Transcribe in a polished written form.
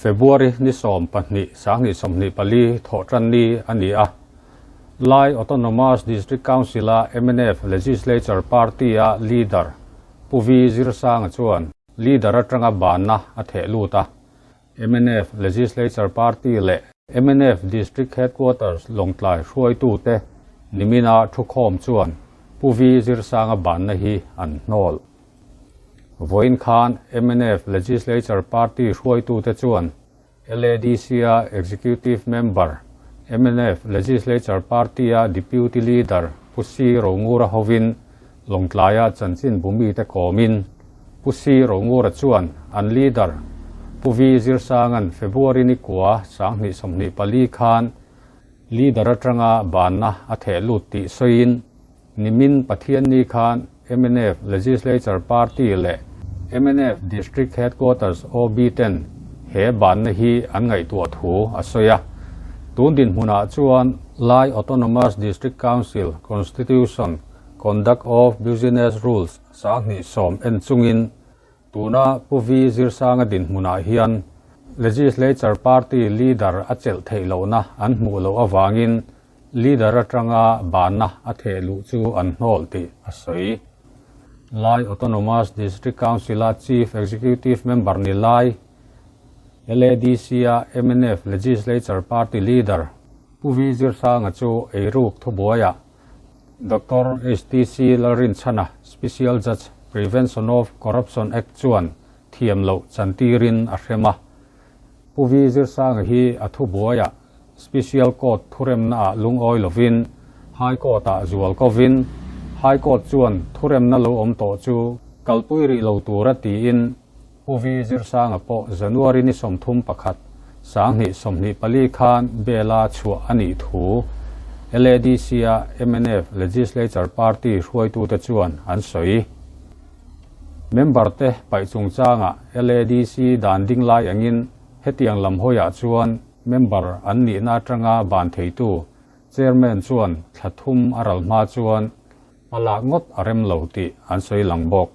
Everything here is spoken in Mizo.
February ni 12 2024 Thawhtanni a ni a. Lai Autonomous District Council-a mnf Legislature Party-a leader Pu Vi Zirsanga chuan leader atanga banna a theh lut a. Mnf Legislature Party leh mnf District Headquarters Lawngtlai hruaitute nimina thukhawm chuan Pu Vi Zirsanga banna hi an hnawl. Vawiin khan mnf Legislature Party hruaitute chuan LADC-a Executive Member, mnf Legislature Party-a Deputy Leader Pu Si Rongura hovin Lawngtlaia chanchin bumite kawmin Pu Si Rongura chuan an leader Pu Vi Zirsanga'n February ni kua 2024 khan leader atanga banna a theh lut tih sawiin Nimin Pathianni khan mnf Legislature Party leh mnf District Headquarters OB ten he banna hi an ngaihtuah thu a sawi a. Tun dinhmunah chuan Lai Autonomous District Council Constitution Conduct of Business Rules 2010 en chungin tuna Pu Vi Zirsanga dinhmunah hian Legislature Party leader a chelh theih lohna an hmuh loh avangin Leader atanga banna a theh luh chu an hnawl tih a sawi. Lai Autonomous District Council-a Chief Executive Member ni lai, LADC-a mnf Legislature Party Leader Pu Vi Zirsanga chu eiruk thubuaiah Doctor HTC Lalrinchhana, Special Judge, Prevention of Corruption Act chuan thiam loh chantirin a hrem a. Pu Vi Zirsanga hi a thubuaiah Special Court thuremna ah lungawi lovin High Court ah zual kovin High Court chuan thuremna lo awm tawh chu kalpui rih lo tura tiin Pu Vi Zirsanga pawh January ni 31, 2024 khan bail-a chhuah a nih thu LADC-a mnf Legislature Party hruaitute chuan an sawi. Member te paih chungchangah LADC dan ding lai angin hetiang lam hawiah chuan Member an nihna atanga ban theitu Chairman chuan thla thum a ral hma chuan hma lak ngawt a rem lo tih an sawi lang bawk.